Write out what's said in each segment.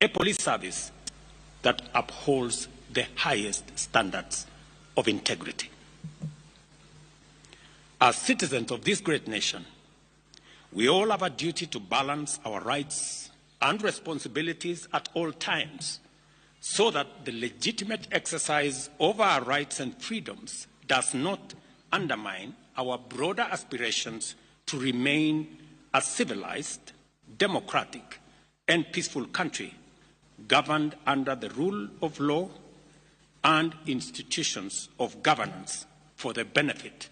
a police service that upholds the highest standards of integrity. As citizens of this great nation, we all have a duty to balance our rights and responsibilities at all times so that the legitimate exercise of our rights and freedoms does not undermine our broader aspirations to remain a civilized, democratic, and peaceful country governed under the rule of law and institutions of governance for the benefit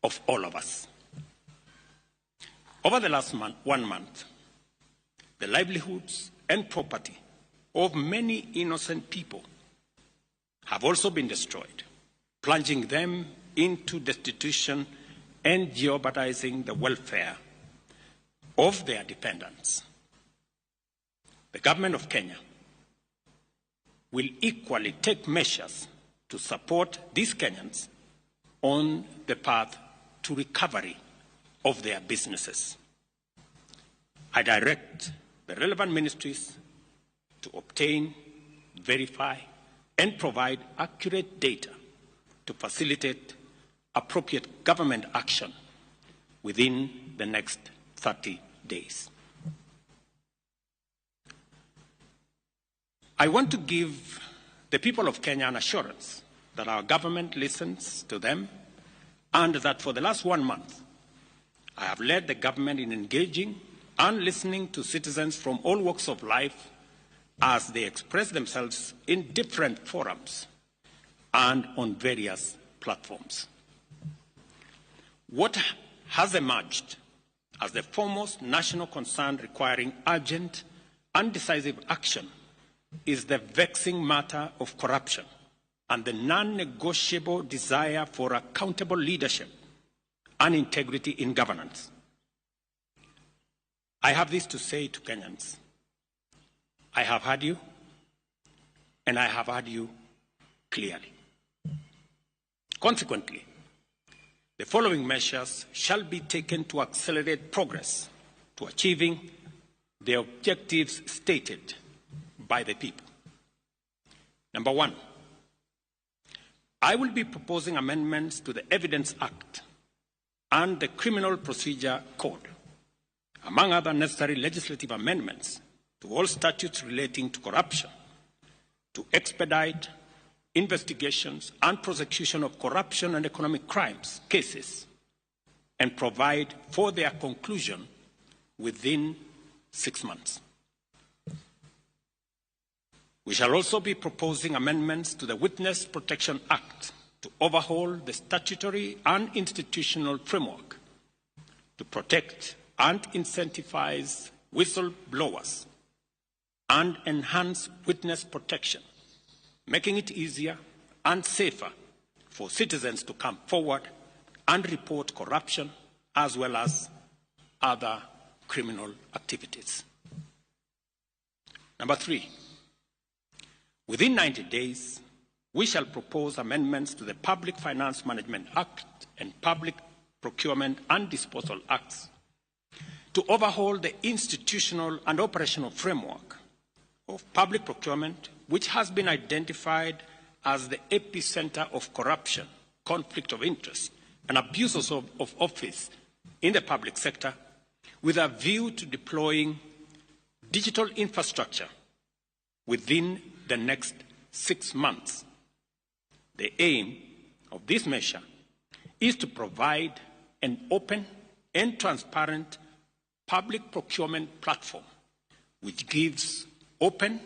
of all of us. Over the last month, 1 month, the livelihoods and property of many innocent people have also been destroyed, plunging them into destitution and jeopardizing the welfare of their dependents. The government of Kenya will equally take measures to support these Kenyans on the path to recovery of their businesses. I direct the relevant ministries to obtain, verify, and provide accurate data to facilitate appropriate government action within the next 30 days. I want to give the people of Kenya an assurance that our government listens to them and that for the last 1 month, I have led the government in engaging and listening to citizens from all walks of life as they express themselves in different forums and on various platforms. What has emerged as the foremost national concern requiring urgent and decisive action is the vexing matter of corruption and the non-negotiable desire for accountable leadership and integrity in governance. I have this to say to Kenyans. I have heard you, and I have heard you clearly. Consequently, the following measures shall be taken to accelerate progress to achieving the objectives stated by the people. Number one, I will be proposing amendments to the Evidence Act and the Criminal Procedure Code, among other necessary legislative amendments to all statutes relating to corruption, to expedite investigations and prosecution of corruption and economic crimes cases, and provide for their conclusion within 6 months. We shall also be proposing amendments to the Witness Protection Act to overhaul the statutory and institutional framework to protect and incentivize whistleblowers and enhance witness protection, making it easier and safer for citizens to come forward and report corruption as well as other criminal activities. Number three, within 90 days, we shall propose amendments to the Public Finance Management Act and Public Procurement and Disposal Acts to overhaul the institutional and operational framework of public procurement, which has been identified as the epicenter of corruption, conflict of interest, and abuses of office in the public sector, with a view to deploying digital infrastructure within the next 6 months. The aim of this measure is to provide an open and transparent public procurement platform which gives open,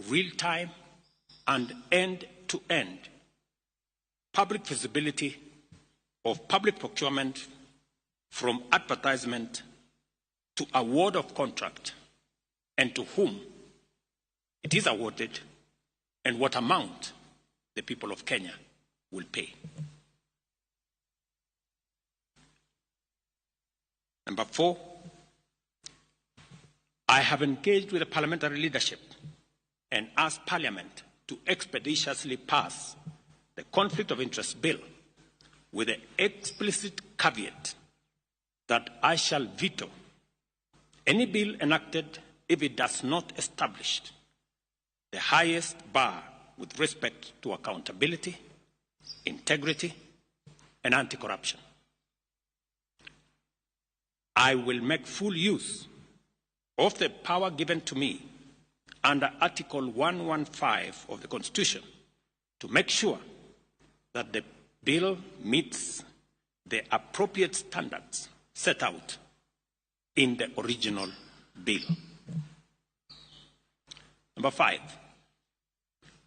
real-time, and end-to-end public visibility of public procurement from advertisement to award of contract and to whom it is awarded and what amount the people of Kenya will pay. Number four, I have engaged with the parliamentary leadership and asked Parliament to expeditiously pass the Conflict of Interest Bill with the explicit caveat that I shall veto any bill enacted if it does not establish the highest bar with respect to accountability, integrity, and anti-corruption. I will make full use of the power given to me under Article 115 of the Constitution to make sure that the bill meets the appropriate standards set out in the original bill. Number 5,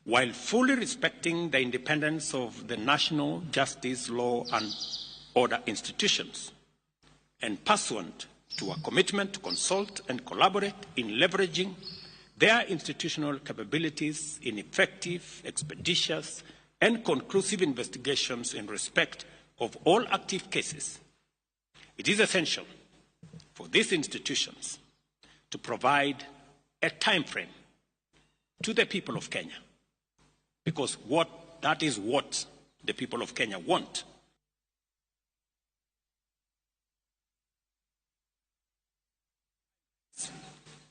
while fully respecting the independence of the national justice, law, and order institutions, and pursuant to a commitment to consult and collaborate in leveraging their institutional capabilities in effective, expeditious, and conclusive investigations in respect of all active cases, it is essential for these institutions to provide a time frame to the people of Kenya, because that is what the people of Kenya want.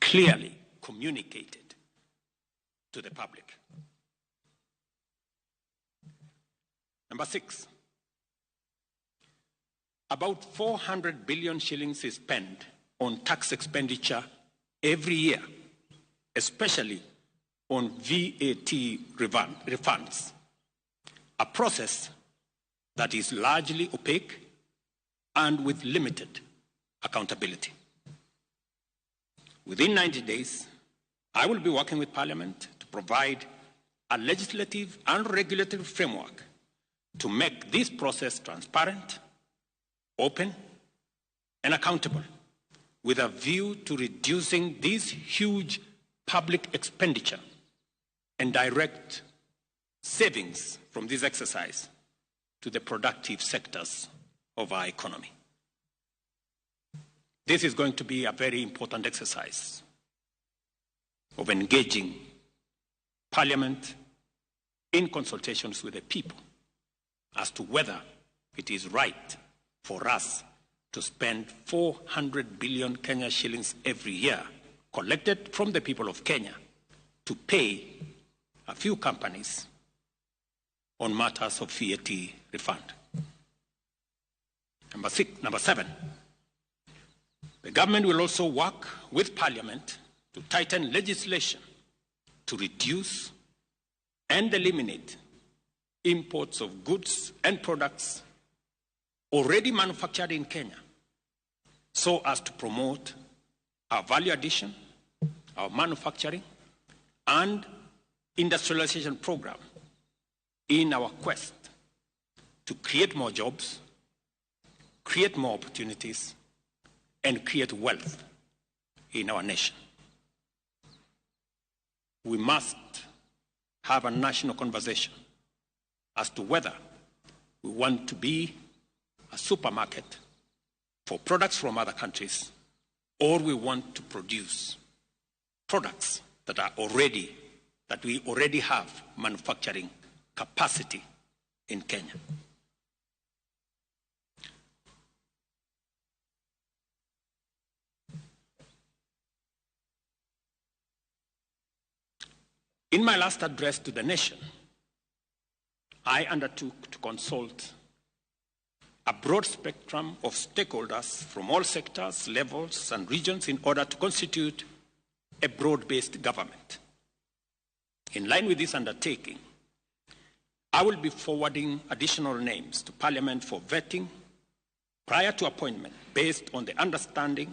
Clearly communicated to the public. Number 6, about 400 billion shillings is spent on tax expenditure every year, especially on VAT refunds, a process that is largely opaque and with limited accountability. Within 90 days, I will be working with Parliament to provide a legislative and regulatory framework to make this process transparent, open, and accountable, with a view to reducing this huge public expenditure and direct savings from this exercise to the productive sectors of our economy. This is going to be a very important exercise of engaging Parliament in consultations with the people as to whether it is right for us to spend 400 billion Kenya shillings every year collected from the people of Kenya to pay a few companies on matters of VAT refund. Number 7, the government will also work with Parliament to tighten legislation to reduce and eliminate imports of goods and products already manufactured in Kenya, so as to promote our value addition, our manufacturing, and industrialization program in our quest to create more jobs, create more opportunities, and create wealth in our nation. We must have a national conversation as to whether we want to be a supermarket for products from other countries, or we want to produce products that we already have manufacturing capacity in Kenya. In my last address to the nation, I undertook to consult a broad spectrum of stakeholders from all sectors, levels, and regions in order to constitute a broad-based government. In line with this undertaking, I will be forwarding additional names to Parliament for vetting prior to appointment based on the understanding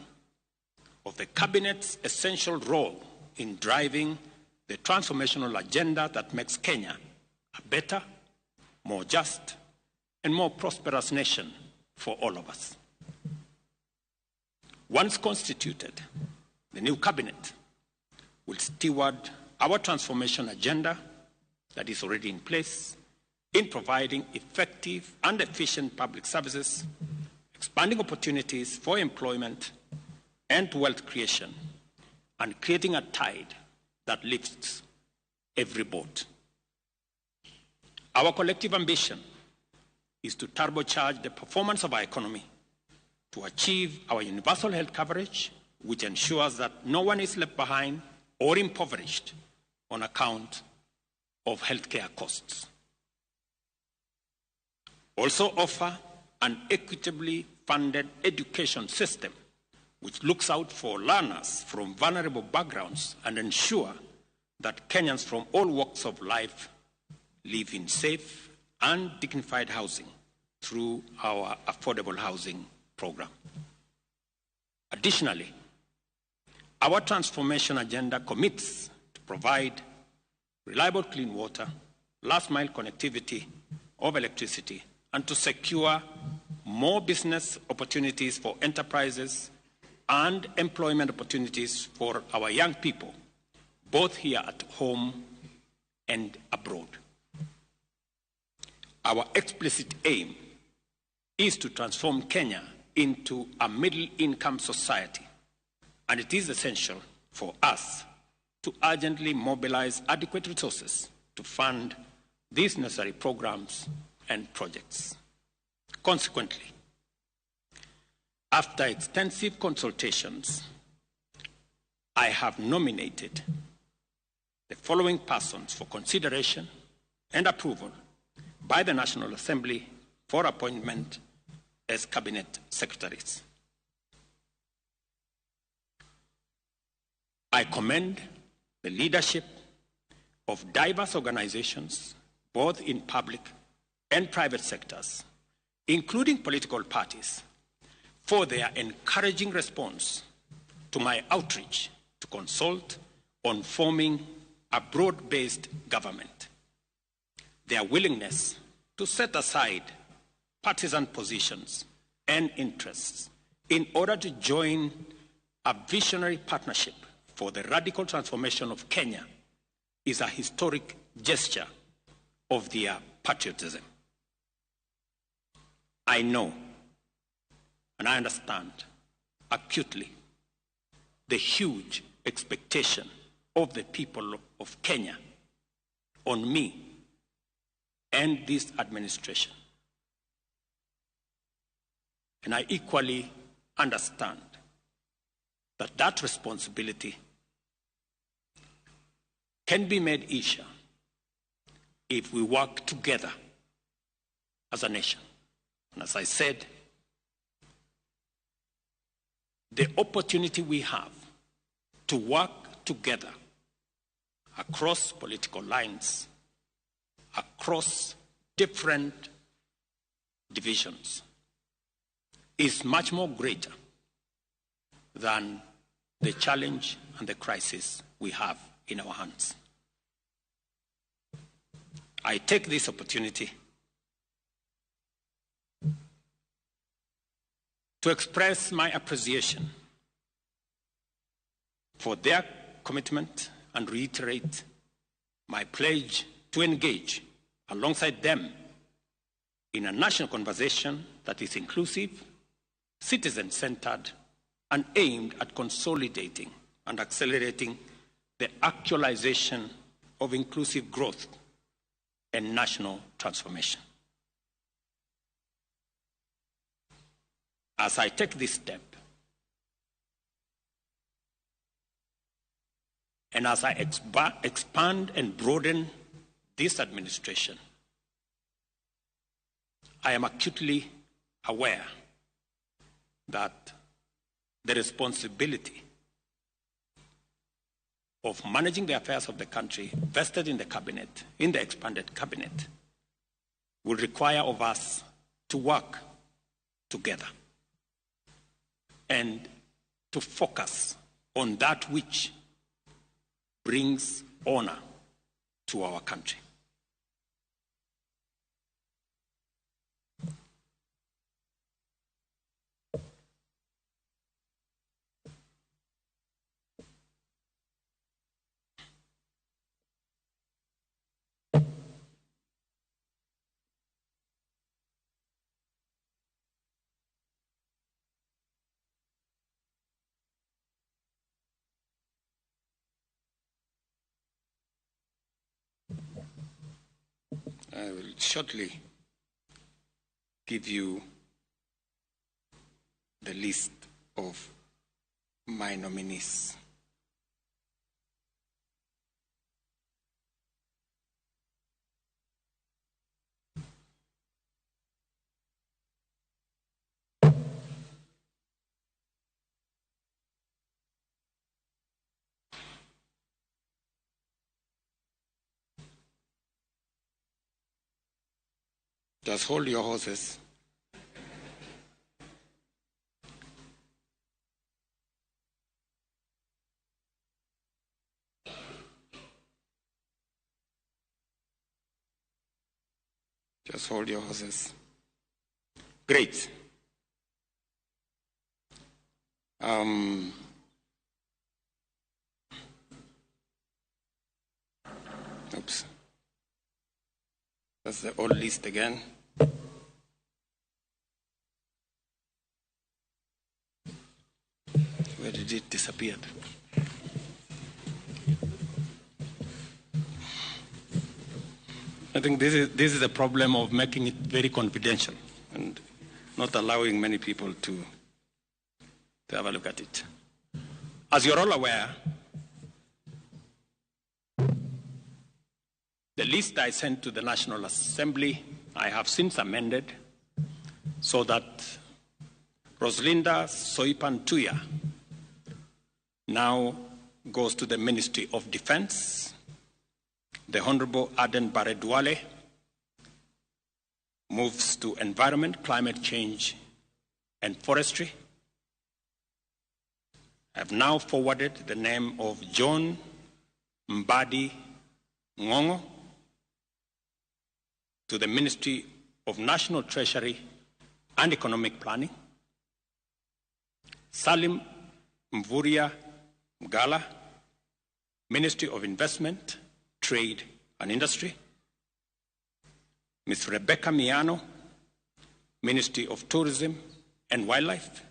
of the Cabinet's essential role in driving the transformational agenda that makes Kenya a better, more just, and more prosperous nation for all of us. Once constituted, the new Cabinet will steward our transformation agenda that is already in place in providing effective and efficient public services, expanding opportunities for employment and wealth creation, and creating a tide that lifts every boat. Our collective ambition is to turbocharge the performance of our economy to achieve our universal health coverage which ensures that no one is left behind or impoverished on account of healthcare costs. Also offer an equitably funded education system which looks out for learners from vulnerable backgrounds and ensure that Kenyans from all walks of life live in safe and dignified housing through our affordable housing program. Additionally, our transformation agenda commits to provide reliable clean water, last mile connectivity of electricity, and to secure more business opportunities for enterprises and employment opportunities for our young people, both here at home and abroad. Our explicit aim is to transform Kenya into a middle-income society, and it is essential for us to urgently mobilize adequate resources to fund these necessary programs and projects. Consequently, after extensive consultations, I have nominated the following persons for consideration and approval by the National Assembly for appointment as Cabinet Secretaries. I commend the leadership of diverse organizations, both in public and private sectors, including political parties, for their encouraging response to my outreach to consult on forming a broad-based government. Their willingness to set aside partisan positions and interests in order to join a visionary partnership for the radical transformation of Kenya is a historic gesture of their patriotism. I know and I understand acutely the huge expectation of the people of Kenya on me and this administration. And I equally understand that that responsibility can be made easier if we work together as a nation. And as I said, the opportunity we have to work together across political lines, across different divisions, is much more greater than the challenge and the crisis we have in our hands. I take this opportunity to express my appreciation for their commitment and reiterate my pledge to engage alongside them in a national conversation that is inclusive, citizen-centered, and aimed at consolidating and accelerating the actualization of inclusive growth and national transformation. As I take this step, and as I expand and broaden this administration, I am acutely aware that the responsibility of managing the affairs of the country vested in the cabinet, in the expanded cabinet, will require of us to work together and to focus on that which brings honor to our country. I will shortly give you the list of my nominees. Just hold your horses. Just hold your horses. Great. Oops. That's the old list again. Where did it disappear? I think this is the problem of making it very confidential and not allowing many people to have a look at it. As you're all aware, the list I sent to the National Assembly, I have since amended so that Roselinda Soipan Tuya now goes to the Ministry of Defense. The Honorable Aden Barre Duale moves to Environment, Climate Change, and Forestry. I have now forwarded the name of John Mbadi Ngongo to the Ministry of National Treasury and Economic Planning. Salim Mvurya Mgala, Ministry of Investment, Trade and Industry. Ms. Rebecca Miano, Ministry of Tourism and Wildlife.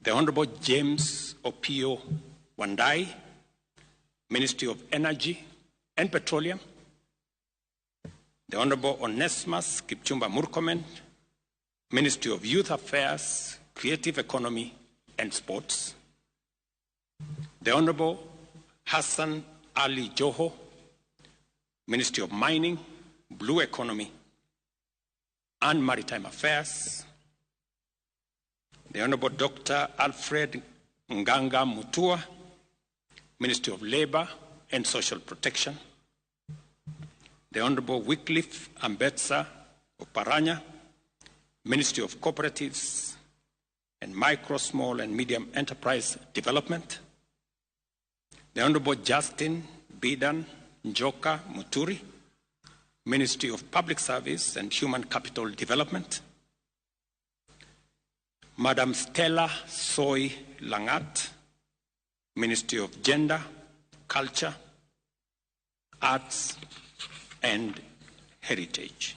The Honorable James Opiyo Wandayi, Ministry of Energy and Petroleum. The Honorable Onesmus Kipchumba Murkomen, Ministry of Youth Affairs, Creative Economy and Sports. The Honorable Hassan Ali Joho, Ministry of Mining, Blue Economy and Maritime Affairs. The Honorable Dr. Alfred Nganga Mutua, Ministry of Labor and Social Protection. The Honorable Wycliffe Ambetsa Oparanya, Ministry of Cooperatives and Micro, Small and Medium Enterprise Development. The Honorable Justin Bidan Njoka Muturi, Ministry of Public Service and Human Capital Development. Madam Stella Soy Langat, Ministry of Gender, Culture, Arts, and Heritage.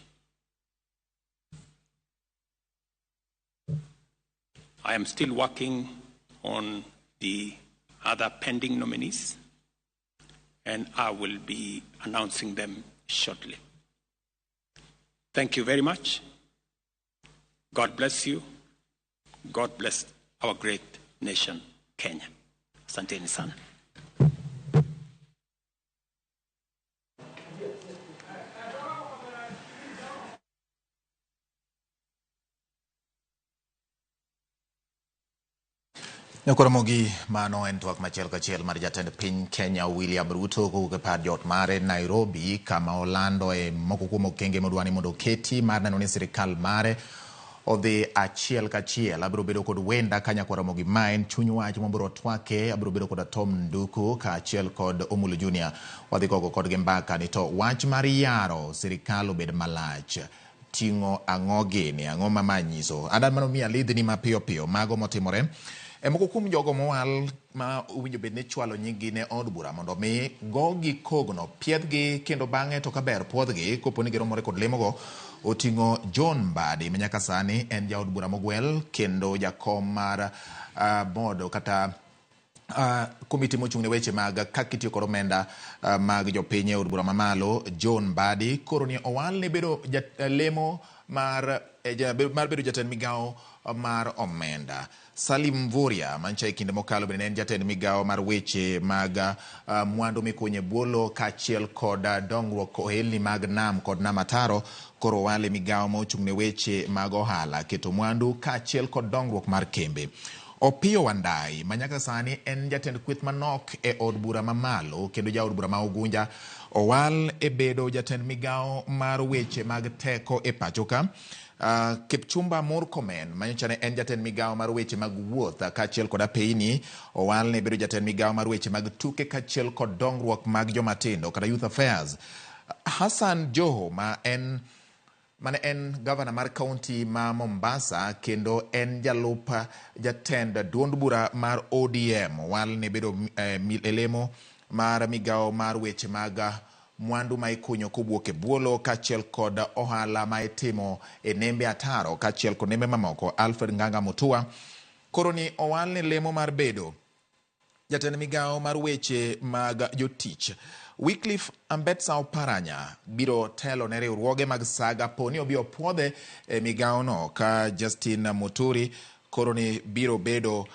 I am still working on the other pending nominees, and I will be announcing them shortly. Thank you very much. God bless you. God bless our great nation, Kenya. Asanteni sana. Nyakoromogi mano en twak machiel kachiel mar jatend piny Kenya William Ruto kowuok e par jot mare Nairobi kama olando e moko kuom okenge modwani mondo oketi mar neno ni sirikal mare odhi achiel kachiel. Abiro bedo kod wenda ka Nyakoromogi ma en chuny wach mobiro twake, abiro bedo kod Tom Nduku kaachiel kod Omulu Junior. Wadhi gogo kodgi mbaka ni to wach mar yaro sirikal obed malach ting'o ang'o gini, ang'o ma ma nyiso. Adan mano miya lidhni mapiyo piyo mago motimore. E moko kuom jogo mowal ma owinjo bed ni chwalo nying-gi ne od bura mondo mi gogi kogno, piedhgi kendo bang'e to kaber puodhgi kopo ni giromore kod lemogo oting'o John Mbadi ma nyaka sani en jaod bura mogwel kendo jakom mar board kata Komiti mochung' ne weche mag kaka itiyo kod omenda mag jopiny e od bura mamalo John Mbadi koro ni owal ne bedo lemo mar bedo jatend migawo mar omenda. Salim Mvurya mancha e kinde mokalo bende ne en jatend migawo mar weche mag mwandu mikunyo e bwo lowo kaachiel kod dongruok ohelni mag nam kod nam ataro koro owal e migawo mochung' ne weche mag ohala, keto mwandu kaachiel kod dongruok mar kembe. Opiyo Wandayi ma nyaka sani en jatend kweth manok e od bura mamalo kendo jaod bura ma Ugunja owal e bedo jatend migawo mar weche mag teko e pacho ka. Kipchumba Murkomen manyocha ne en jatend migawo mar weche mag wuoth kaachiel kod apeyni owal ne bedo jatend migawo mar weche mag tuke kaachiel kod dongruok mag jomatindo kata youth affairs. Hassan Joho ma en mane en gavana mar kaunti ma Mombasa kendo en jalup jatend duond bura mar ODM owal ne bedo e lemo mar migawo mar weche mag mwandu ma ikunyo kowuok e bwo lowo kaachiel kod ohala ma itimo e nembe ataro kaachiel kod nembe mamoko. Alfred Nganga Mutua koro ni owal ne lemo mar bedo jatend migawo mar weche mag jotich. Wycliffe Ambetsa Oparanya biro telo ne riwruoge mag saga poni obi opuodhe e migawo no ka Justin Muturi koro ni biro bedo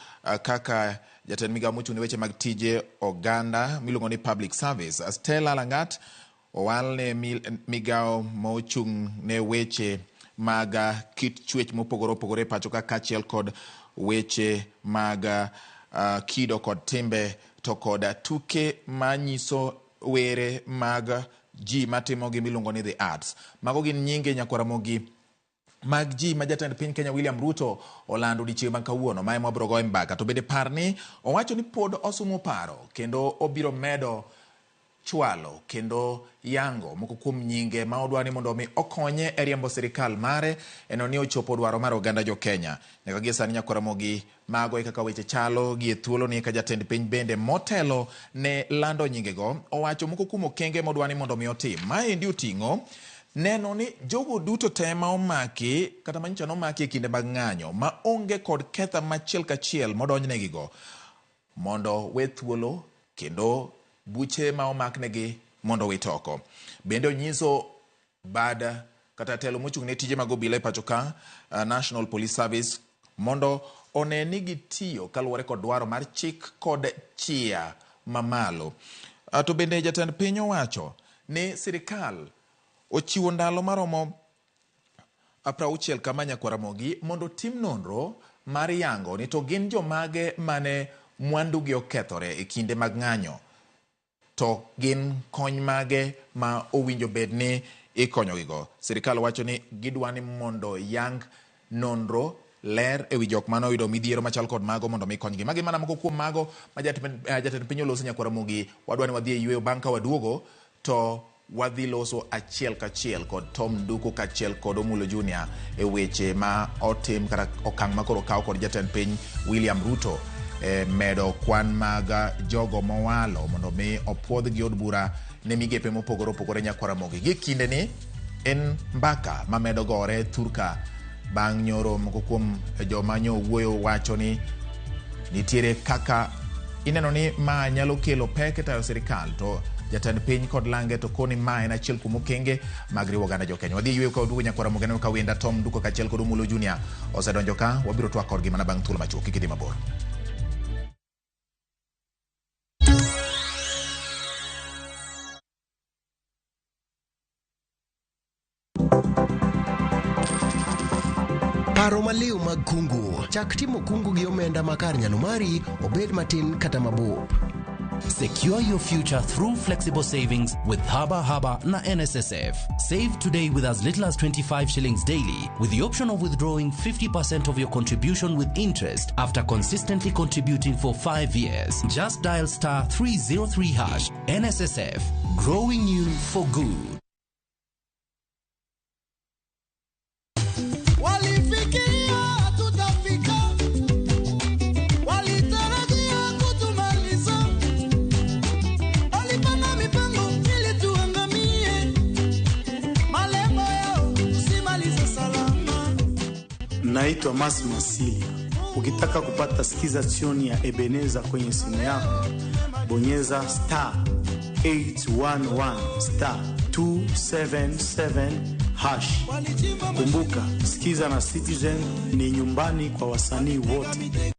kaka jatend migawo mochung' ne weche mag tije oganda miluongo ni Public Service. Stella Langat owal ne migawo mochung' ne weche mag kit chwech mopogore opogore e pacho ka kaachiel kod weche mag kido kod timbe to kod tuke manyiso were mag ji matimo gi miluongo ni the arts. Mago gin nyinge nyakwar Ramogi mag ji ma jatend piny Kenya William Ruto olando odiechieng' ma kawuono. Mae mwabiro goyo mbaka. To bende par ni owacho ni pod osumo paro kendo obiro medo chwalo kendo yango moko kuom nyinge ma odwa ni mondo mi okonye e riembo sirikal mare eno ni ochopo dwaro mar oganda jo Kenya. Nyaka gie sani nyakwar Ramogi mago e kaka weche chalo gi e thuolo ni ka jatend piny bende motelo ne lando nyingego owacho moko kuom okenge modwa ni mondo mi otim. Maendi oting'o neno ni jogo duto te ma omaki kata manyicha nomaki e kinde mag ng'anyo ma onge kod ketha machiel kachiel modonjnegigo mondo we thuolo kendo buche ma omaknegi mondo wit oko. Bende onyiso bad kata telo mochung' ne tije mag obila e pacho ka, National Police Service, mondo one ni gitiyo kaluwore kod dwaro mar chik kod chia mamalo. To bende jatend piny owacho ni sirikal ochiwo ndalo maromo 60 kama nyakwar Ramogi mondo tim nonro mar yango ni to gin jomage mane mwandugi okethore e kinde mag ng'anyo to gin kony mage ma owinjo bed ni ikonyogigo. Sirikal wacho ni gidwa ni mondo yang nonro ler ewi jok mane oyudo midhiero machal kod mago mondo mi konygi. Magi mana moko kuom mago ma jatend piny oloso nyakwar Ramogi. Wadwa ni wadhi e yweyo bang' ka waduogo to wadhi loso achiel kachiel kod Tom Nduku kaachiel kod Omulo Junior e weche ma otim kata okang' ma koro okaw kod jatend piny William Ruto e medo kwan mag jogo mowalo mondo mi opuodh gi od bura ne migepe mopogore opogore nyakwar Ramogi. Gi kinde ni en mbaka mamedo gore thurka bang' nyoro moko kuom joma nyo wuoyo wacho ni nitiere kaka ineno ni ma nyalo kelo pek e tayo sirikal to jatend piny kod lange to koni ma en achiel kuom okenge mag riwo oganda jo Kenya. Wadhi yweyo ka waduogo nyakwar Ramogi aneno ka wenda Tom Nduku kaachiel kod Omulo Junior osedonjo ka, wabiro twak kodgi mana bang' thuolo machuok. Kik idhi mabor. Paro maliw mag kungu. Chak timo kungu gi omenda ma kar nyalo mari obed matin kata mabup. Secure your future through flexible savings with Haba Haba na NSSF. Save today with as little as 25 shillings daily, with the option of withdrawing 50% of your contribution with interest after consistently contributing for 5 years. Just dial star 303 hash. NSSF, growing you for good. Walifikiria hatutafika, walitarajia kutumaliza, walipanga mipango ili tuangamie, malengo yao tusimalize salama. Naitwa Mas Masilia. Ukitaka kupata Skiza tune ya Ebeneza kwenye simu yako, bonyeza star 811 star 277 hash. Kumbuka, Skiza na Citizen ni nyumbani kwa wasanii wote.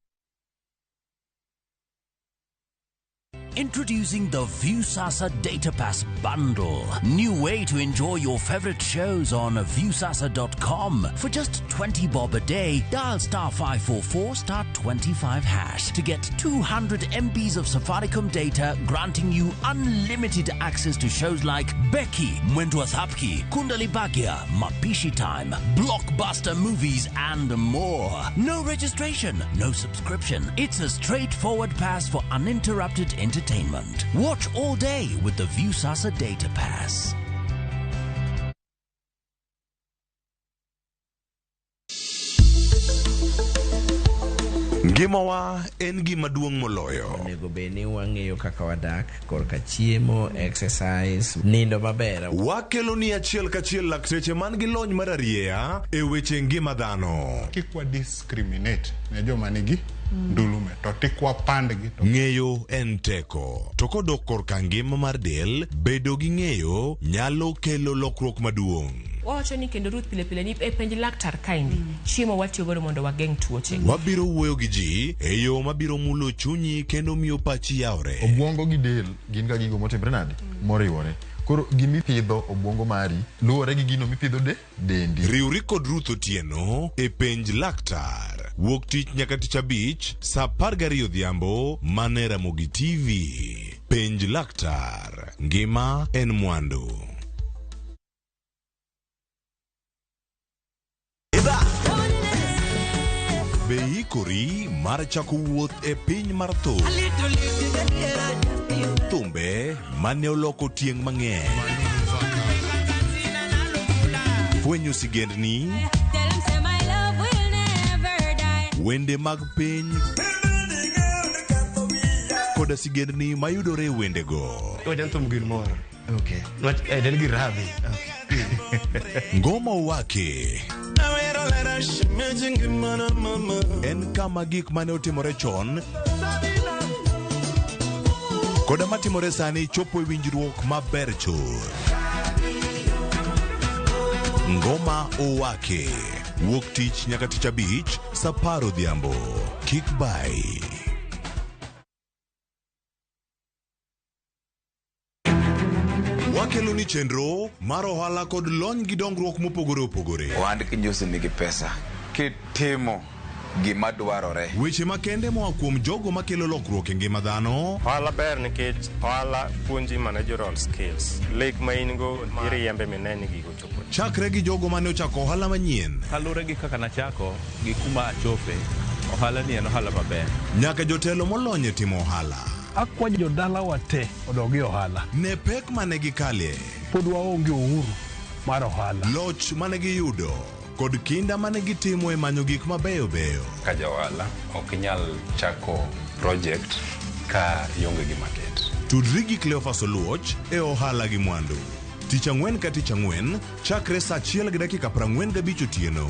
Introducing the Viusasa Data Pass Bundle. New way to enjoy your favorite shows on Viusasa.com. For just 20 bob a day, dial star 544 star 25 hash to get 200 MBs of Safaricom data, granting you unlimited access to shows like Becky, Mwendwa Thapki, Kundali Bhagya, Mapishi Time, blockbuster movies, and more. No registration, no subscription. It's a straightforward pass for uninterrupted entertainment. Watch all day with the Viusasa Data Pass. Ngimawa en gima duong' moloyo. Onego bed ni wang'eyo kaka wadak korka chiemo, exercise, nindo maber. Wakelo ni achiel kachiel lakteche man gi lony mar arieya e weche ngima dhano. Kik wa discriminate ne joma nigi ndulume to tik wapandgi to Ng'eyo en teko. To kodok korka ngima mar del, bedo gi ng'eyo nyalo kelo lokruok maduong'. Wawacho ni kendo Ruth pile pile ni e penj laktar kaendi chiemo watiyo godo mondo wageng' tuoche. Wabiro wuoyo gi ji e yo mabiro mulo chunyi kendo miyo pachi yawre. Obwongo gi del gin ga gigo motimre nade? Moriwore. Koro gimipidho obwongo mari luwore gi gino mipidho de dendi. Riwri kod Ruth Otieno e penj laktar. Wuok tich nyaka tich abich saa 12 odhiambo mane Ramogi TV. Penj laktar. Ngima en mwandu. Be ikori mar chako wuoth e piny mar thum? Thumbe mane oloko tieng' mang'eny. Fwenyo sigendni, wende mag piny koda sigendni mayudore e wendego. Wach thum gir moro. Okay. Nwach en gir rabi. Ngoma Owake en kama gik mane otimore chon koda matimore sani chopo e winjruok maber chuth. Ngoma Owake wuok tich nyaka tich abich saa 10 odhiambo. Kik bai. Wakelo ni chenro mar ohala kod lony gi dongruok mopogore opogore. Ohand kinjosi nigi pesa kitimo gima dwarore. Weche makende moa kuom jogo makelo lokruok e ngima dhano. Ohala ber nikech ohala puonji managerial skills. Lek ma in go iriembe mine ni gigo chopo. Chakre gi jogo mane ochako ohala manyien. Kaluwore gi kaka nachako gi kuma achope, ohala ni en ohala maber. Nyaka jotelo molony e timo ohala. Akwayo jodalawa te odog e ohala. Ne pek mane gikalie. Pod waonge uhuru mar ohala. Loch mane giyudo kod kinda mane gitimo e manyo gik mabeyo beyo. Ka ja ohala ok inyal chako project ka ionge gi market. Tudri gi Cleophas Oluoch e ohala gi mwandu. Tich ang'wen ka tich ang'wen chakre saa 1:45 otieno.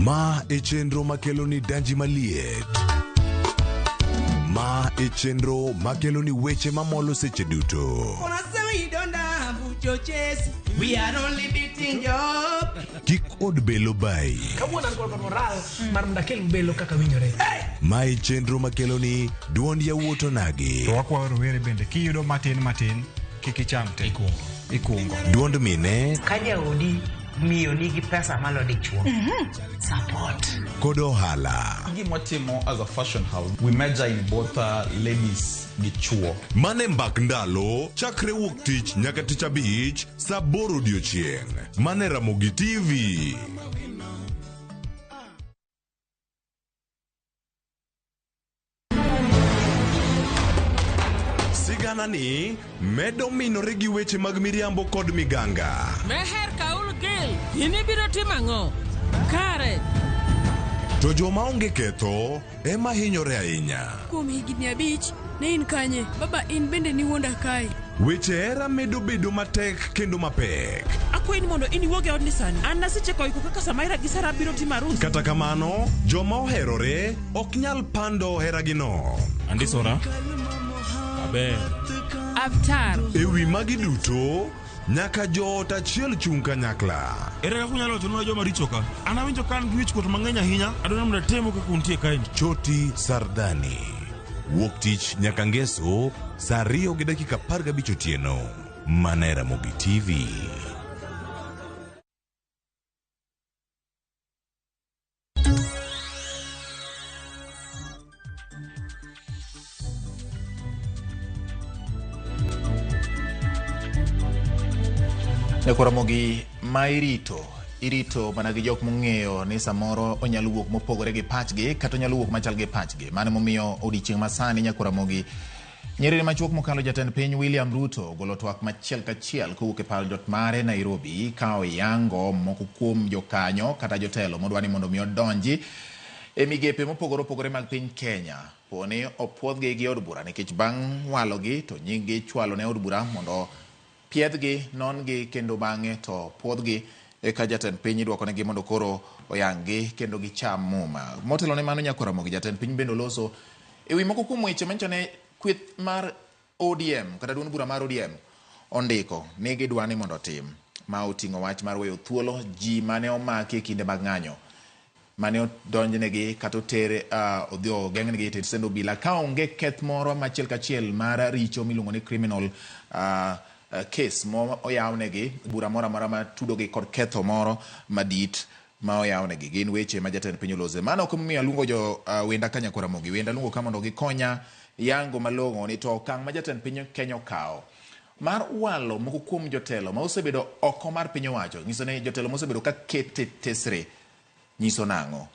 Ma e chenro makelo ni danji maliet. Ma e chenro makelo ni weche mamolo seche duto. We are only beating job. Kik od belo bai. Kawuono an kod moral mar mondo akel belo kaka winjore. Ma e chenro makelo ni duond yawuot onagi. To wakwayo rowere bende kiyudo matin matin kik icham te. Ikungo. Duond mine Ka jaodi miyo nigi pesa malo dichuo. Support. Kod ohala. Gima watimo as a fashion house, we major in both ladies gi chuo. Mane mbak ndalo chakre wuok tich nyaka tich abich saa 8 odiochieng'. Mane Ramogi TV. Sigana ni medo minore gi weche mag miriambo kod miganga. Meher Kaul Gil, in ibiro timo ang'o? Kare. To joma onge ketho ema hinyore ahinya. Kuom higni 5, ne in kanye? Baba in bende niwuonda kae. Weche hera medo bedo matek kendo mapek. Akwayi ni mondo in iwuog e odni sani. An nasechako iko kaka Samaira gi Sara biro timo arus. Kata kamano, joma oherore ok nyal pando heragino. Andisora. Aber. Avtar. E wi magi duto, nyaka joot achiel chung' kanyakla. Ere kaka unyalo wachonwa joma richo ka? An awinjo ka an gi wichkuot mang'eny ahinya. Adwaro ni mondo atemu kaka untie kaeni. Choti Sardani. Wuok tich nyaka ngeso saa 2:15 otieno. Mana e Ramogi TV. Nyakwar Ramogi ma irito irito mana gi jok mong'eyo ni samoro onyalo wuok mopogore gi pachgi kata onyalo wuok machal gi pachgi. Mano emomiyo odiochieng' masani Nyakwar Ramogi nyerere machuok mokalo jatend piny William Ruto ogolo twak machiel kachiel kowuok e pal jot mare Nairobi ka oyango moko kuom jokanyo kata jotelo modwa ni mondo mi odonji e migepe mopogore opogore mag piny Kenya. Poni opuodhgi gi od bura nikech bang' walogi to nying gi ichwalo ne od bura mondo piedhgi, non gi kendo bang'e to puodhgi eka jatend piny idwoko negi mondo koro oyang gi kendo gicham muma. Motelo ne mano Nyakwar Ramogi jatend piny bende oloso e wi moko kuom weche manyiso ne kweth mar ODM kata duond bura mar ODM ondiko ni gidwa ni mondo otim ma oting'o wach mar weyo thuolo ji mane omaki e kinde mag ng'anyo mane odonjnegi kata oter odhi ogeng'negi e tesend obila ka onge keth moro machiel kachiel mar richo miluongo ni criminal case mo oyawnegi bura moro amora matudogi kod ketho moro madit ma oyawnegi. Gin weche ma jatend piny olose. Mano ok emomiyo aluongo jo wenda ka Nyakwar Ramogi. Wenda aluongo ka mondo gikonya yango malong'o ni to okang' ma jatend piny Kenya okawo mar walo moko kuom jotelo ma osebedo oko mar piny owacho nyiso ni jotelo mosebedo ka kete tesre nyiso nang'o?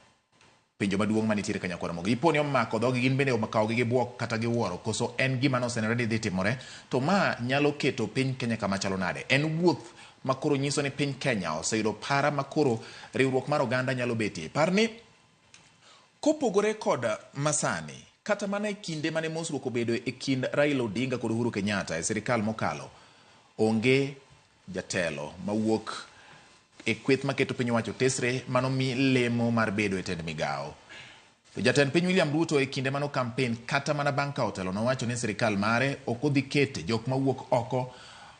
Penjo maduong' manitiere ka Nyakwar Ramogi. Dipo ni omako dhogi gin bende omakawogi gi buok kata gi wuoro koso en gima nosenenore ni dhi timore to ma nyalo keto piny Kenya kama chalo nade? En wuoth ma koro nyiso ni piny Kenya oseyudo para ma koro riwruok mar oganda nyalo betie. Par ni kopogore kod masani kata mana e kinde mane mosruok obedo e kind Raila Odinga kod Uhuru Kenyatta e sirikal mokalo, onge jatelo mawuok e kweth maketo piny owacho tesre manomi lemo mar bedo e tend migawo. To jatend piny William Ruto e kinde mano kampen kata mana bang' kawo telo nowacho ni sirikal mare ok odhi kete jok mawuok oko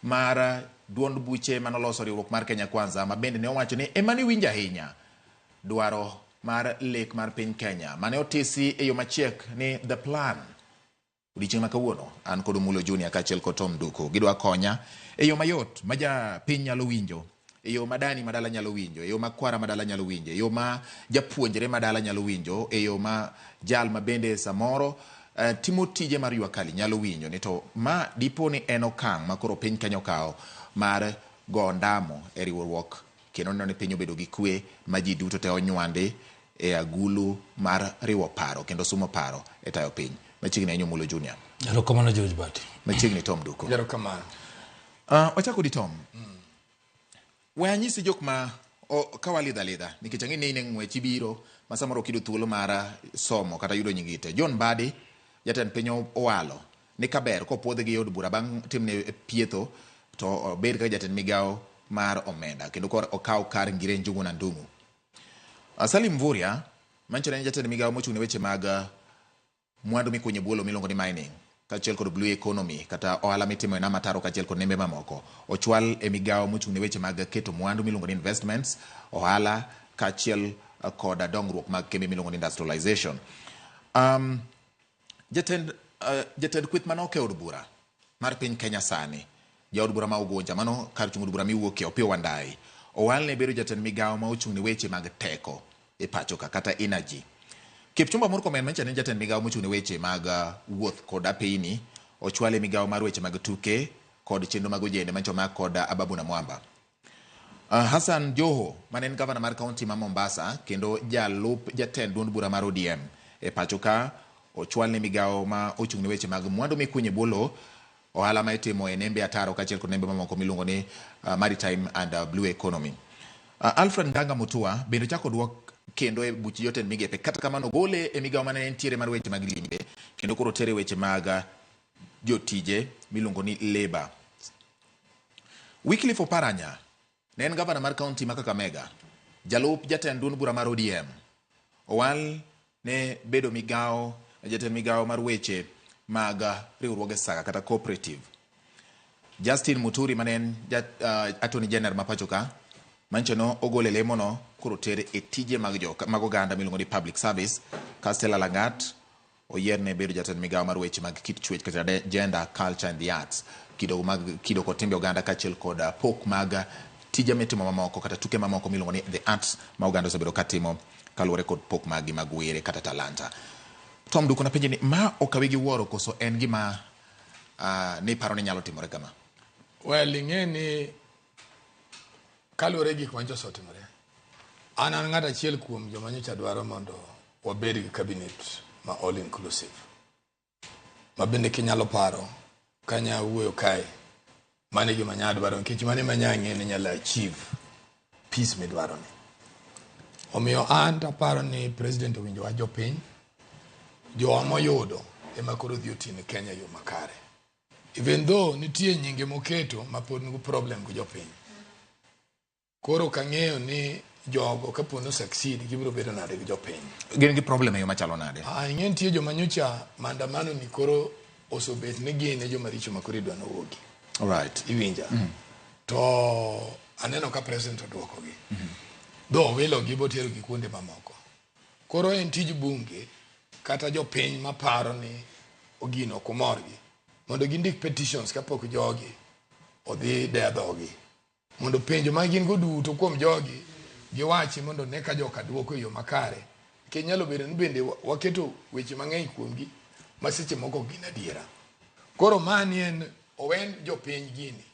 mar duond buche manoloso riwruok mar Kenya Kwanza ma bende ne owacho ni ema niwinjo ahinya dwaro mar lek mar piny Kenya mane otisi e yo machiek ni The Plan. Odiochieng' ma kawuono an kod Omulo Junior kaachiel kod Tom Duko gidwa konya e yo mayot ma japiny nyalo winjo, e yo ma dani madala nyalo winjo, e yo ma kwara madala nyalo winjo, e yo ma japuonjre madala nyalo winjo, e yo ma jal ma bende samoro timo tije mar jua kali nyalo winjo ni to ma dipo ni en okang' ma koro piny Kenya okawo mar go ndamo e riwruok kendo neno ni piny obedo gi kwe ma ji duto te onywandi e agulu mar riwo paro kendo sumo paro e tayo piny. Machiegni ahinya Omulo Junior. Erokamano George Bati. Machiegni Tom Duko. Erokamano. Wachako di Tom. We anyisi jok ma ka walidho alidha nikech ang'e ni in e ng'wech ibiro ma samoro ok iyudo thuolo mar somo kata yudo nying te. John Mbadi jatend piny owalo ni kaber kopuodhe gi od bura bang' timne pietho to obed kaka jatend migawo mar omenda kendo kor okaw kar Ngire Njuguna Ndung'u. Salim Mvurya manyiso ni en jatend migawo mochung' ne weche mag mwandu mikunyo e bwo lowo miluongo ni mining kaachiel kod blue economy kata ohala mitimo e nam ataro kaachiel kod nembe mamoko ochwal e migawo mochung' ne weche mag keto mwandu miluongo ni investments, ohala kaachiel kod dongruok mag kembe miluongo ni industrialization. Jatend kweth manok e od bura mar piny Kenya sani, jaod bura ma Ugunja, mano kar chung' od bura miwuokie, Opiyo Wandayi, owalne bedo jatend migawo ma ochung' ne weche mag teko e pacho ka kata energy. Kipchumba Murkomen manyiso ni jatend migawo mochung' ne weche mag wuoth kod apeyni ochwale migawo mar weche mag tuke kod chenro mag ojende manyiso mak kod Ababu Namwamba. Hassan Joho mane en gavana mar kaunti ma Mombasa kendo jalup jatend duond bura mar ODM e pacho ka ochwalne migawo ma ochung' ne weche mag mwandu mikunyo e bwo lowo, ohala ma itimo e nembe ataro kaachiel kod nembe mamoko miluongo ni maritime and blue economy. Alfred Nganga Mutua bende ochako duok kendo e buch jotend migepe. Kata kamano gole e migawo mane entiere mar weche mag limbe kendo koro tere weche mag jotije miluongo ni Labour. Wycliffe Oparanya ne en gavana mar kaunti ma Kakamega, jalup jatend duond bura mar ODM. Owal ne bedo migawo jatend migawo mar weche mag riwruoge saga kata cooperative. Justin Muturi mane en Attorney General ma pacho ka mancho no ogole lemono koro ter e tije mag jo mag oganda miluongo ni public service. Ka Stella Langat oyierne bedo jatend migawo mar weche mag kit chwech kata gender, culture and the arts, kido mag kido kod timbe oganda kaachiel kod pok mag tije mitimo mamoko kata tuke mamoko miluongo ni the arts ma oganda osebedo katimo kaluwore kod pok maggi mag were kata talanta. Tom Duko napenje ni ma okawi gi wuoro koso en gima ni paro ni nyalo timore kama? Well, ing'e ni kaluwore gi gik manyocha osetimore, an ng'at achiel kuom joma nyocha dwaro mondo wabed gi cabinet ma all inclusive. Ma bende kinyalo paro kanya wuoyo kae, mano e gima nya dwaro nikech mano ema nya ng'e ni nyalo achieve peace midwaro ni. Omiyo an taparo ni president owinjo wach jopiny, jowa moyudo ema koro dhi oti ne Kenya e yo makare. Even though nitie nyinge moketo ma pod nigi problem gi jopiny. Koro ok ang'eyo ni jogo kapo ni succeed gibiro bedo nade gi jopiny. Gin gi problem e yo machalo nade? Ing'e nitie joma nyocha maandamano ni koro osobet ni gin e joma richo ma koro idwa nowuogi. Alright. Iwinja? To aneno ka president oduokogi. Though owilogi boterogi kuonde mamoko. Koro en tij bunge kata jopiny maparo ni gino ok omorgi mondo gindik petitions kapok jogi odhi de dhogi. Mondo penjo ma gin go duto kuom jogi giwachi mondo ne ka joka duoko e yo makare. Nikech nyalo bedo ni bende waketo weche mang'eny kuomgi ma seche moko ok gin adiera. Koro mani en owen jopiny gini.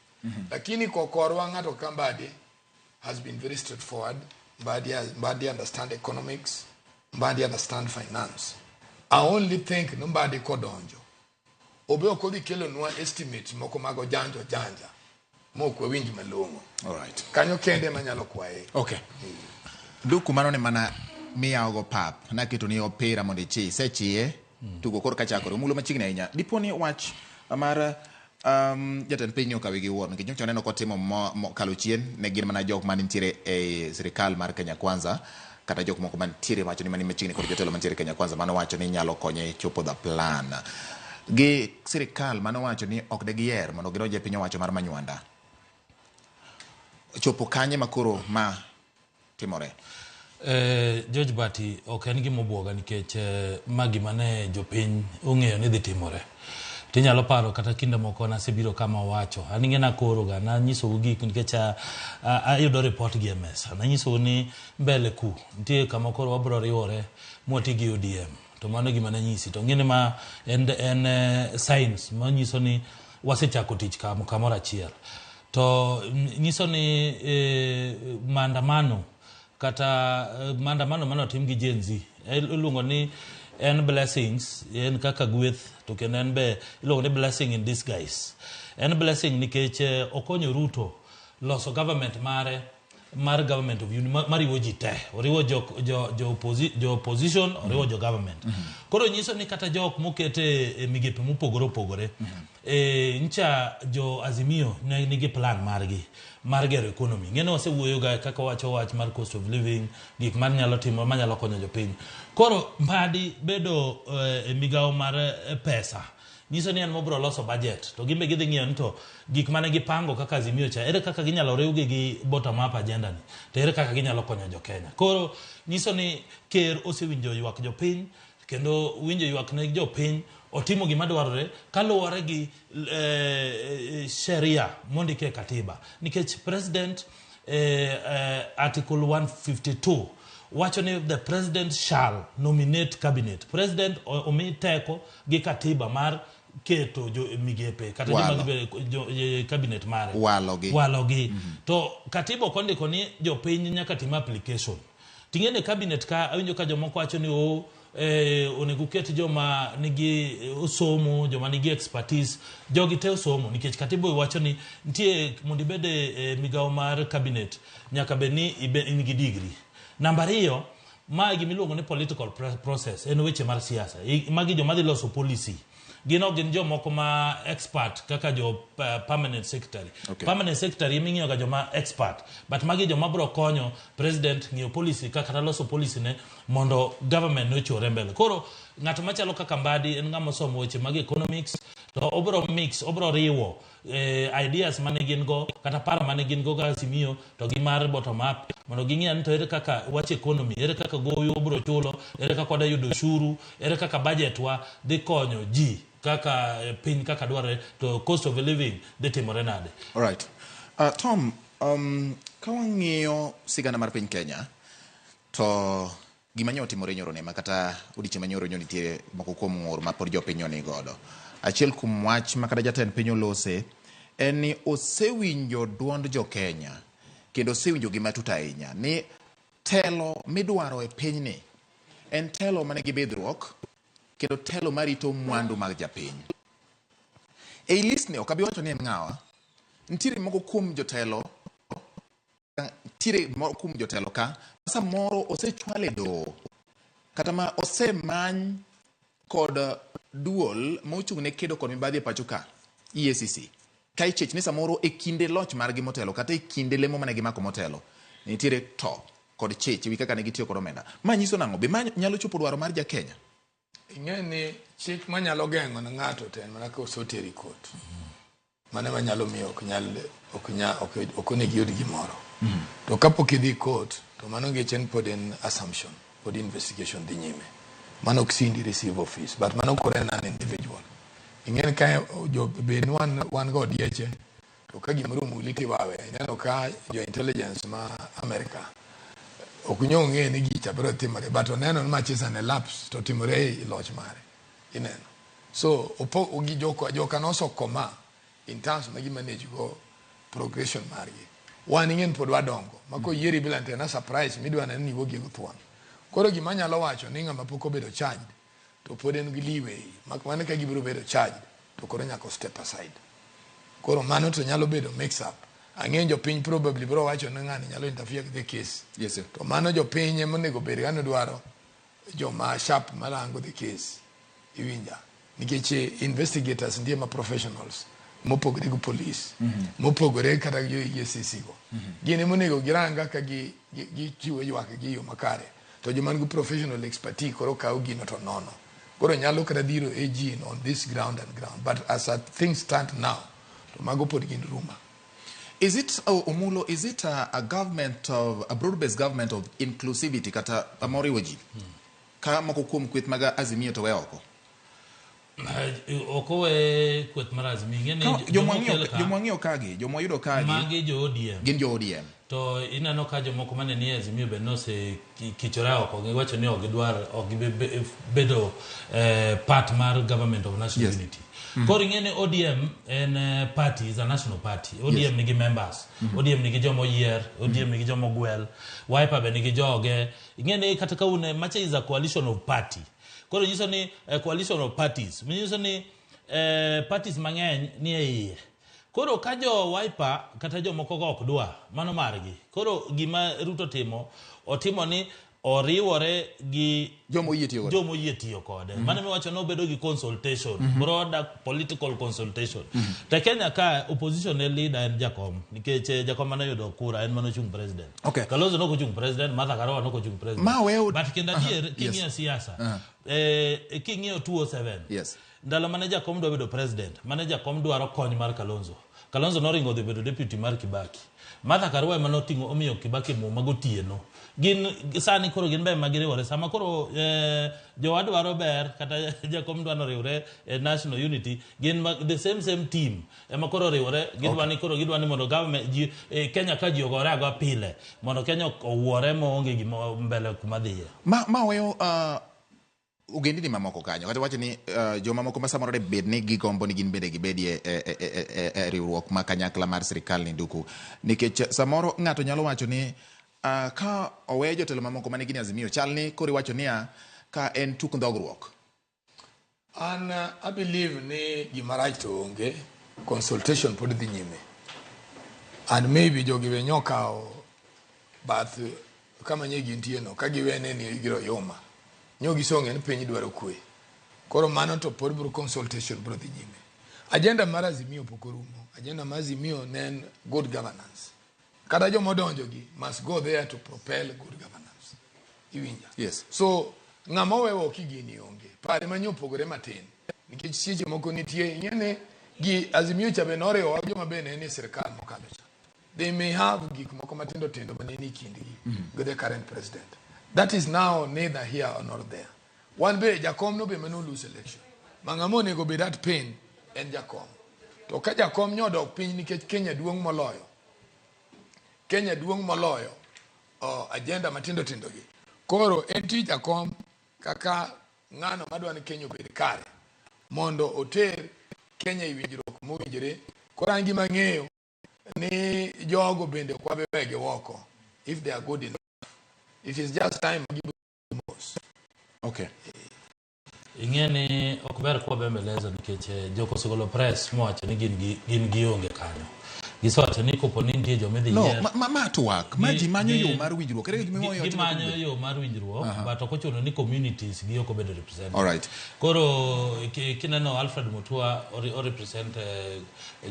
Lakini kokorwa ng'ato ka Mbadi has been very straightforward. Mbadi understand economics. Mbadi understand finance. I only think ni Mbadi kodonjo obe ok odhi kelonwa estimates moko mag ojanja ojanja mok wawinj malong'o. Alright. Kanyo kende ema nyalo kwaye. Okay. Duku mano ne mana miyawo go pap naketo ni opira mondo ichi isechiye tugo koro kachakore omulo machiegni ahinya dipo ni wach mar jatend piny ni okawe gi wuoro nikech nyocha waneno kotimo mokalo chien ne gin mana jok manitiere e sirikal mar Kenya Kwanza kata jok moko mantiere wacho ni mani machiegni kod jotelo mantiere Kenya Kwanza mano wacho ni nyalo konye chopo the plan gi sirikal mano wacho ni ok de giyer mondo gidonj e piny owacho mar Manywanda chopo kanye makoro ma timore? George Bati ok en gima obwoga nikech ma gima ne jopiny ong'eyo ni dhi timore. Tinyalo paro kata kinde moko nasebiro kama wacho. An ing'e nakoro ga nanyisou gik nikech ayudo report gi e mesa. Nanyisou ni mbele ku nitie kama koro wabro riwore mwati gi ODM. To mano gima nanyisi. To ng'e ni ma en signs manyiso ni wasechako tich kamoro achiel. To nyiso ni maandamano kata maandamano mane otim gi Gen Z iluongo ni en blessings, en kaka gweth to kendo en be iluongo ni blessing in disguise. En blessing nikech okonyo Ruto loso government mare mar government of unity mariwo ji te. Oriwo jo opposition, oriwo jo government. Koro nyiso ni kata jok mokete e migepe mopogore opogore, ncha jo Azimio ne nigi plan margi mar gero economy. Ng'e ni wasewuoyo ga kaka wacho wach mar cost of living, gik manyalo timo manyalo konyo jopiny. Koro Mbadi bedo e migawo mar pesa nyiso ni en mobro loso budget to gimbe gidhi ng'iyo ni to gik mane gipango kaka Azimio cha ere kaka ginyalo riwgi gi bottom up agenda ni to ere kaka ginyalo konyo jo Kenya. Koro nyiso ni ker osewinjo ywak jopiny kendo winjo ywak ne jopiny otimo gima dwarore kaluwore gi sheria mondiki e katiba nikech president article 152 wacho ni the president shall nominate cabinet. President omi teko gi katiba mar keto jo migepe kata joma dhi bedo cabinet mare. Walogi. Walogi. To katiba ok ondiko ni jopiny nyaka tim application. Ting'e ni cabinet ka awinjo ka jomoko wacho ni onego ket joma nigi osomo, joma nigi expertise, jogi te osomo nikech katiba wacho ni nitie mondo ibed e migawo mar cabinet nyaka bed ni in gi degree. Namba ariyo, Ma gima iluongo ni political process, en weche mar siasa. Magi joma dhi loso policy. Gin ok gin jomoko ma expert kaka jo permanent secretary. Okay. Permanent secretary ema ing'iyo ga joma expert. But magi joma bro konyo president ng'iyo policy kaka kata loso policy ne mondo government ne ochore mbele. Koro ng'ato machalo kaka Mbadi en ng'ama osomo weche mag economics to obro mix, obro riwo ideas mane gin go kata paro mane gin go kaka Azimio to gi mar bottom up mondo ging'i ni to ere kaka wach economy, ere kaka gowi obro chulo, ere kaka wadwa yudo ushuru, ere kaka budget wa dhi konyo ji kaka piny kaka dwarore to cost of living dhi timore nade. All right. Tom, ka wang'iyo sigana mar piny Kenya to gima nyo otimore nyoro ne ma kata odiechieng' ma nyoro nyo nitie moko kuom ng'ur ma pod jopiny nyo ni godo. Achiel kuom wach ma kata jatend piny olose en ni osewinjo duond jo Kenya kendo osewinjo gi matut ahinya ni telo midwaro e pinyni en telo manigi bidhruok kendo telo marito mwandu mag japiny. Ei list ni ok abi wacho ni en ng'awa, nitiere moko kuom jotelo nitiere moko kuom jotelo ka samoro osechwal e doho kata ma osemany kod duol mochung' ne kedo kod mibadhi e pacho ka EACC ka ichich ni samoro e kinde loch margi motelo kata e kinde lemo mane gimako motelo nitiere to kod chich ewi kaka ne gitiyo kod omenda. Ma nyiso nang'o? Be ma nyalo chopo dwaro mar ja Kenya? Ing'e ni chik manyalo geng'o ne ng'ato to en mana ka oseteri court. Mano ema nyalo miyo ok nyal ok nya ok ok onego iyud gimoro. To kapok idhi court to mano nikech en pod en assumption, pod investigation dhi nyime. Mano ok sindi receive office, but mano koro en an individual. Ing'e ni ka jo bed ni wan go odieche to ka gimoro omuli tiwawe. Ineno ka jo intelligence ma America ok nyo ng'e ni gicha biro timore, but oneno ni mach is an elapse to timore e loch mare. Ineno. So opo ogi joka joka noso koma in terms ma gi manage go progression margi. Wan ing'e ni pod wadongo. Ma koyieri bila to en a surprise midwa neno ni iwuogie go thuon. Koro gima anyalo wacho ni ng'ama pok obedo charged to pod en gi leeway. Mak mana ka gibiro bedo charged to koro nyaka step aside. Koro mano to nyalo bedo mix up. Ang'e jopiny probably biro wacho ni ng'ani nyalo interfere with the case. Yes, sir. To mano jopiny ema onego bed ka dwaro joma sharp marango the case. Iwinja. Nikech investigators nitie ma professionals mopogore gi police, mopogore kata gi jo EACC go. Gin ema onego girang kaka gichiwo ywak gi yo makare. To joma nigi professional expertise koro kawo gino to nono. Koro nyalo kata dhiro AG on this ground and ground. But as things stand now, to mago pod gin rumor. Is it, Omulo, is it a government of, a broad-based government of inclusivity kata moriwo ji? Ka moko kuom kweth mag Azimio to we oko? Ok owe kweth mar Azimio. Ing'e ni Joma wang'iyo kagi, joma wayudo kagi, magi jo ODM. Gin jo ODM. To ineno ka jomoko mane nie Azimio be nosekichore oko, giwacho ni ok gidwar, ok gibi bedo part mar government of national unity. Koro ing'e ni ODM en party, is a national party. ODM nigi members, ODM nigi joma oyier, ODM nigi joma ogwel, Wiper be nigi joge. Ing'e ni kata ka un macha is a coalition of party. Koro nyiso ni coalition of parties, nyiso ni parties mang'eny ni e iye. Koro ka jo Wiper kata jomoko go ok dwa, mano margi. Koro gima Ruto timo, otimo ni oriwore gi joma oyie tiyo kode. Joma oyie tiyo kode. Mano miwacho ni obedo gi consultation, broader political consultation. To Kenya ka opposition ne leader en Jakom, nikech Jakom mane oyudo kura en mane ochung' president. Kalonzo nok ochung' president, Martha Karua nok ochung' president. Ma weyo But kendo adier king'iyo siasa, king'iyo 207. Ndalo mane Jakom dwa bedo president, mane Jakom dwaro kony mar Kalonzo. Kalonzo noringo odhi bedo deputy mar Kibaki. Martha Karua ema noting'o omiyo Kibaki muma gotieno. Gin sani koro gin be magiriwore. Sama koro jowa dwaro ber kata Jakom dwa noriwre e National Unity, gin the same team ema koro oriwore. Gidwa ni koro gidwa ni mondo government ji Kenya ka ji ogore agoya pile mondo Kenya owuore maonge gima mbele kuma dhiye. Ma weyo ogendini mamoko kanyo kata wacho ni joma moko ma samoro bed ni gigombo ni gin bende gibedie e riwruok ma kanyakla mar sirikal ni nduku, nikech samoro ng'ato nyalo wacho ni ka owe jotelo mamoko mane gin Azimio chal ni koro iwacho niya ka en tuk ndhogruok. An I believe ni gima rach to onge, consultation pod dhi nyime. And maybe jogi be nyokawo bath kama nye gintie no ka giwene ni giro yuma. Nyo gisong'e ni piny dwaro kwe. Koro mano to pod bro consultation bro dhi nyime. Agenda mar Azimio pok orumo. Agenda mar Azimio ne en good governance. Kata joma odonjo gi must go there to propel good governance. Iwinja? Yes. So ng'ama owewo ki gini onge. Pare ma opogore matin. Nikech seche moko nitie ing'e ni gi Azimio cha be noriwo joma be ne ni e sirkal mokalo cha. They may have gik moko matindo tindo mane ni kindgi with the current president. That is now neither here nor there. Wan be jakom no be mane lose election. Ma ng'ama onego bed at pain en jakom. To ka jakom nyodok piny nikech Kenya duong' moloyo. Kenya duong' moloyo agenda matindo tindo gi. Koro en tij jakom kaka ng'ano madwa ni Kenya obed kare mondo oter Kenya e winjruok mowinjore. Koro an gima ang'eyo ni jogo bende ok wabi wegi oko if they are good enough. It is just time gibiro mos. Okay. Ing'e ni ok ber kwa bembeleza nikech jok osegolo press mowacho ni gin gionge kanyo. Gisewacho ni kopo ni nitie joma idhi No, yier. ma twak, ma ji manyo yo mar winjruok. Ere gima iwacho Gimanyo yo mar winjruok, but ok ochuno ni communities gi ok obedo represented. All right. Koro kineno Alfred Mutua o represent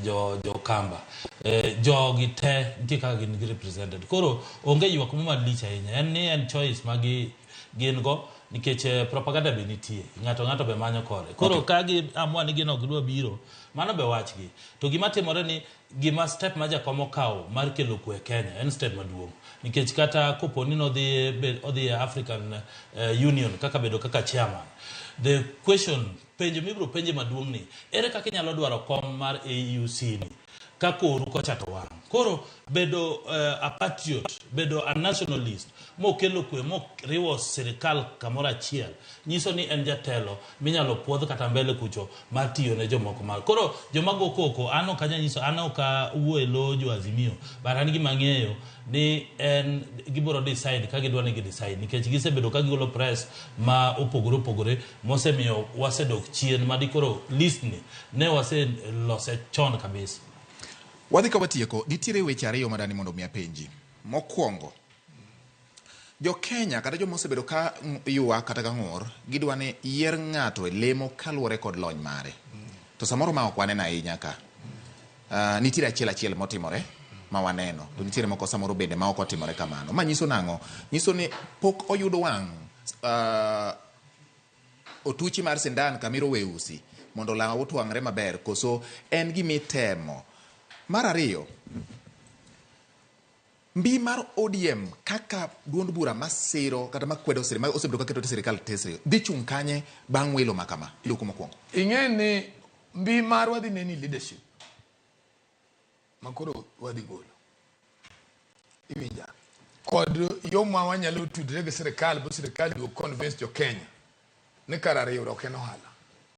jo Kamba. Jogi te nitie kaka gin gi represented. Koro onge ywak mo malich ahinya. En ni en choice ma gin go nikech propaganda be nitie. Ng'ato be manyo kore. Koro ka gi amua ni gin ok gidwa biro, mano be wachgi. To gima timore ni gima step ma Jakom okawo mar kelo kwe Kenya en step maduong'. Nikech kata kopo ni odhi e African Union kaka bedo kaka chairman. The question, penjo mibiro penje maduong' ni, ere kaka inyalo dwaro kom mar AUC ni? Ka koru kocha to wang'. Koro bedo a patriot, bedo a nationalist, mokelo kwe, moriwo sirikal kamoro achiel, nyiso ni en jatelo minyalo puodh kata mbele kucho mar tiyo ne jomoko mar. Koro joma go koko, an ok anya nyiso, an ok awuo e lo jo Azimio, but an gima ang'eyo ni en gibiro decide ka gidwa ni gi decide, nikech gisebedo ka gigolo press ma opogore opogore mosemiyo wasedok chien ma dikoro list ni ne waselose chon kabisa. Wadhi ka watieko, nitiere weche ariyo madani mondo mi apenji. Mokwongo, jo Kenya kata joma osebedo ka ywak kata ka ng'ur, gidwa ni yier ng'ato e lemo kaluwore kod lony mare. To samoro ma ok waneno ahinya ka. Nitiere achiel achiel motimore ma waneno, to nitiere moko samoro bende ma ok otimore kamano. Ma nyiso nang'o? Nyiso ni pok oyud wang' otuchi mar sindan kamiro weusi mondo law otwang're maber, koso en gimitemo. Mar ariyo, mbi mar ODM kaka duond bura masiro kata makwedo sirikal, ma osebedo kaketo sirikal tesre, dhi chung' kanye bang' welo ma kama? Iluoko mokwongo. Ing'e ni mbi marwa dhi neni leadership ma koro wadhi golo. Iwinja? Kod yo ma wanyalo tudre gi sirikal bo sirikal duog convince jo Kenya ni kara riwruok en ohala.